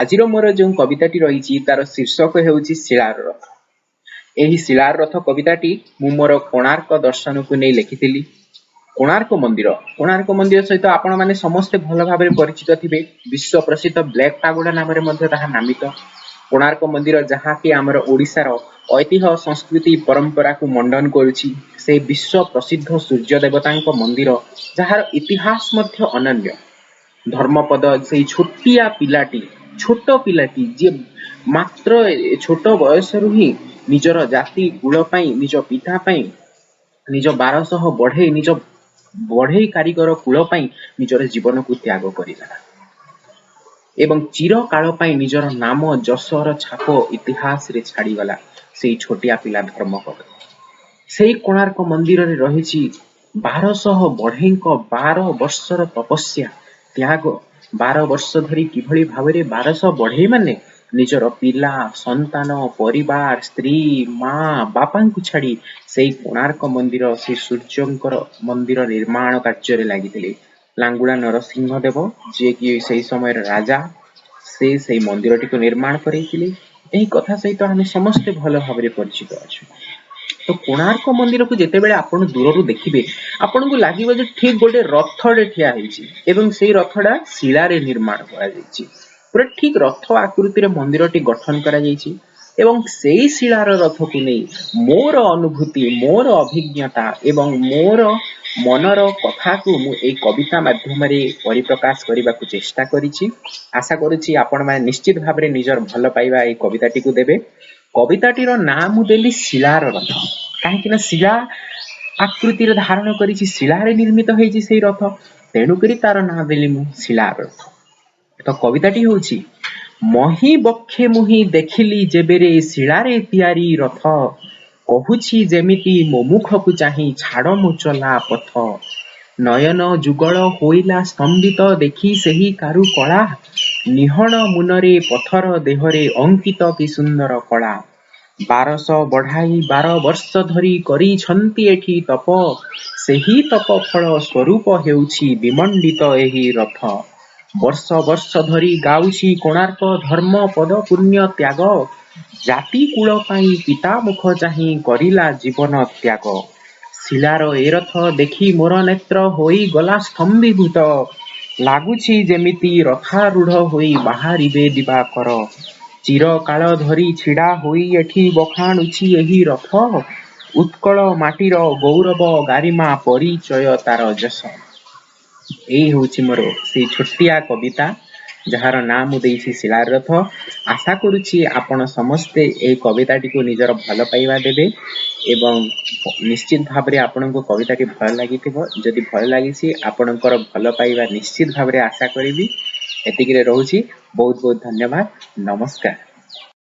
ଆଜିର ମୋର ଯେଉଁ କବିତାଟି ରହିଛି, ତାର ଶୀର୍ଷକ ହେଉଛି ଶିଳାର ରଥ। ଏହି ଶିଳାର ରଥ କବିତାଟି ମୁଁ ମୋର କୋଣାର୍କ ଦର୍ଶନକୁ ନେଇ ଲେଖିଥିଲି। କୋଣାର୍କ ମନ୍ଦିର, କୋଣାର୍କ ମନ୍ଦିର ସହିତ ଆପଣମାନେ ସମସ୍ତେ ଭଲ ଭାବରେ ପରିଚିତ ଥିବେ। ବିଶ୍ୱ ପ୍ରସିଦ୍ଧ ବ୍ଲାକ୍ ପାଗୋଡା ନାମରେ ମଧ୍ୟ ତାହା ନାମିତ। କୋଣାର୍କ ମନ୍ଦିର, ଯାହାକି ଆମର ଓଡ଼ିଶାର ଐତିହ୍ୟ, ସଂସ୍କୃତି, ପରମ୍ପରାକୁ ମଣ୍ଡନ କରୁଛି। ସେ ବିଶ୍ୱ ପ୍ରସିଦ୍ଧ ସୂର୍ଯ୍ୟ ଦେବତାଙ୍କ ମନ୍ଦିର, ଯାହାର ଇତିହାସ ମଧ୍ୟ ଅନନ୍ୟ। ଧର୍ମପଦ, ସେଇ ଛୋଟିଆ ପିଲାଟି, ଛୋଟ ପିଲାଟି, ଯିଏ ମାତ୍ର ଛୋଟ ବୟସରୁ ହିଁ ନିଜର ଜାତି କୂଳ ପାଇଁ, ନିଜ ପିତା ପାଇଁ, ନିଜ 1200 ବଢେଇ, ନିଜ ବଢେଇ କାରିଗର କୂଳ ପାଇଁ ନିଜର ଜୀବନକୁ ତ୍ୟାଗ କରିଦେଲା ଏବଂ ଚିରକାଳ ପାଇଁ ନିଜର ନାମ ଯଶର ଛାପ ଇତିହାସରେ ଛାଡ଼ିଗଲା, ସେଇ ଛୋଟିଆ ପିଲା ଧର୍ମପଦ। ସେଇ କୋଣାର୍କ ମନ୍ଦିରରେ ରହିଛି 1200 ବଢେଇଙ୍କ 12 ବର୍ଷର ତପସ୍ୟା, ତ୍ୟାଗ। 12 ବର୍ଷ ଧରି କିଭଳି ଭାବରେ 1200 ବଢେଇ ମାନେ ନିଜର ପିଲା, ସନ୍ତାନ, ପରିବାର, ସ୍ତ୍ରୀ, ମା, ବାପାଙ୍କୁ ଛାଡ଼ି ସେଇ କୋଣାର୍କ ମନ୍ଦିର, ସେଇ ସୂର୍ଯ୍ୟଙ୍କର ମନ୍ଦିର ନିର୍ମାଣ କାର୍ଯ୍ୟରେ ଲାଗିଥିଲେ। ଲାଙ୍ଗୁଳା ନରସିଂହ ଦେବ, ଯିଏକି ସେଇ ସମୟର ରାଜା, ସେ ସେଇ ମନ୍ଦିରଟିକୁ ନିର୍ମାଣ କରେଇଥିଲେ। ଏହି କଥା ସହିତ ଆମେ ସମସ୍ତେ ଭଲ ଭାବରେ ପରିଚିତ ଅଛୁ। ତ କୋଣାର୍କ ମନ୍ଦିରକୁ ଯେତେବେଳେ ଆପଣ ଦୂରରୁ ଦେଖିବେ, ଆପଣଙ୍କୁ ଲାଗିବ ଯେ ଠିକ ଗୋଟେ ରଥଟେ ଠିଆ ହେଇଛି ଏବଂ ସେଇ ରଥଟା ଶିଳାରେ ନିର୍ମାଣ କରାଯାଇଛି। ପୁରା ଠିକ ରଥ ଆକୃତିରେ ମନ୍ଦିରଟି ଗଠନ କରାଯାଇଛି ଏବଂ ସେଇ ଶିଳାର ରଥକୁ ନେଇ ମୋର ଅନୁଭୂତି, ମୋର ଅଭିଜ୍ଞତା ଏବଂ ମୋର ମନର କଥାକୁ ମୁଁ ଏଇ କବିତା ମାଧ୍ୟମରେ ପରିପ୍ରକାଶ କରିବାକୁ ଚେଷ୍ଟା କରିଛି। ଆଶା କରୁଛି ଆପଣମାନେ ନିଶ୍ଚିତ ଭାବରେ ନିଜର ଭଲ ପାଇବା ଏଇ କବିତାଟିକୁ ଦେବେ। କବିତାଟିର ନାଁ ମୁଁ ଦେଲି ଶିଳାର ରଥ, କାହିଁକି ନା ଶିଳା ଆକୃତିରେ ଧାରଣ କରିଛି, ଶିଳାରେ ନିର୍ମିତ ହେଇଛି ସେଇ ରଥ, ତେଣୁକରି ତାର ନାଁ ଦେଲି ମୁଁ ଶିଳାର ରଥ। ତ କବିତାଟି ହେଉଛି: ମହି ବକ୍ଷେ ମୁହିଁ ଦେଖିଲି ଯେବେରେ ଶିଳାରେ ତିଆରି ରଥ, କହୁଛି ଯେମିତି ମୋ ମୁଖକୁ ଚାହିଁ, ଛାଡ଼ ମୋ ଚଲା ପଥ। ନୟନ ଯୁଗଳ ହୋଇଲା ସ୍ତମ୍ଭିତ ଦେଖି ସେହି କାରୁକଳା, ନିହଣ ମୁନରେ ପଥର ଦେହରେ ଅଙ୍କିତ କି ସୁନ୍ଦର କଳା। 1200 ବଢ଼ାଇ 12 ବର୍ଷ ଧରି କରିଛନ୍ତି ଏଠି ତପ, ସେହି ତପ ଫଳ ସ୍ୱରୂପ ହେଉଛି ବିମଣ୍ଡିତ ଏହି ରଥ। ବର୍ଷ ବର୍ଷ ଧରି ଗାଉଛି କୋଣାର୍କ ଧର୍ମ ପଦ ପୁଣ୍ୟ ତ୍ୟାଗ, ଜାତି କୂଳ ପାଇଁ ପିତା ମୁଖ ଚାହିଁ କରିଲା ଜୀବନ ତ୍ୟାଗ। ଶିଳାର ଏ ରଥ ଦେଖି ମୋର ନେତ୍ର ହୋଇଗଲା ସ୍ତମ୍ଭୀଭୂତ, ଲାଗୁଛି ଯେମିତି ରଥାରୂଢ଼ ହୋଇ ବାହାରିବେ ଦିବାକର। ଚିରକାଳ ଧରି ଛିଡ଼ା ହୋଇ ଏଠି ବଖାଣୁଛି ଏହି ରଥ, ଉତ୍କଳ ମାଟିର ଗୌରବ ଗାରିମା ପରିଚୟ ତାର ଯଶ। ଏଇ ହେଉଛି ମୋର ସେଇ ଛୋଟିଆ କବିତା, ଯାହାର ନାଁ ମୁଁ ଦେଇଛି ଶିଳାର ରଥ। ଆଶା କରୁଛି ଆପଣ ସମସ୍ତେ ଏହି କବିତାଟିକୁ ନିଜର ଭଲ ପାଇବା ଦେବେ ଏବଂ ନିଶ୍ଚିତ ଭାବରେ ଆପଣଙ୍କୁ କବିତାଟି ଭଲ ଲାଗିଥିବ। ଯଦି ଭଲ ଲାଗିଛି, ଆପଣଙ୍କର ଭଲ ପାଇବା ନିଶ୍ଚିତ ଭାବରେ ଆଶା କରିବି। ଏତିକିରେ ରହୁଛି। ବହୁତ ବହୁତ ଧନ୍ୟବାଦ। ନମସ୍କାର।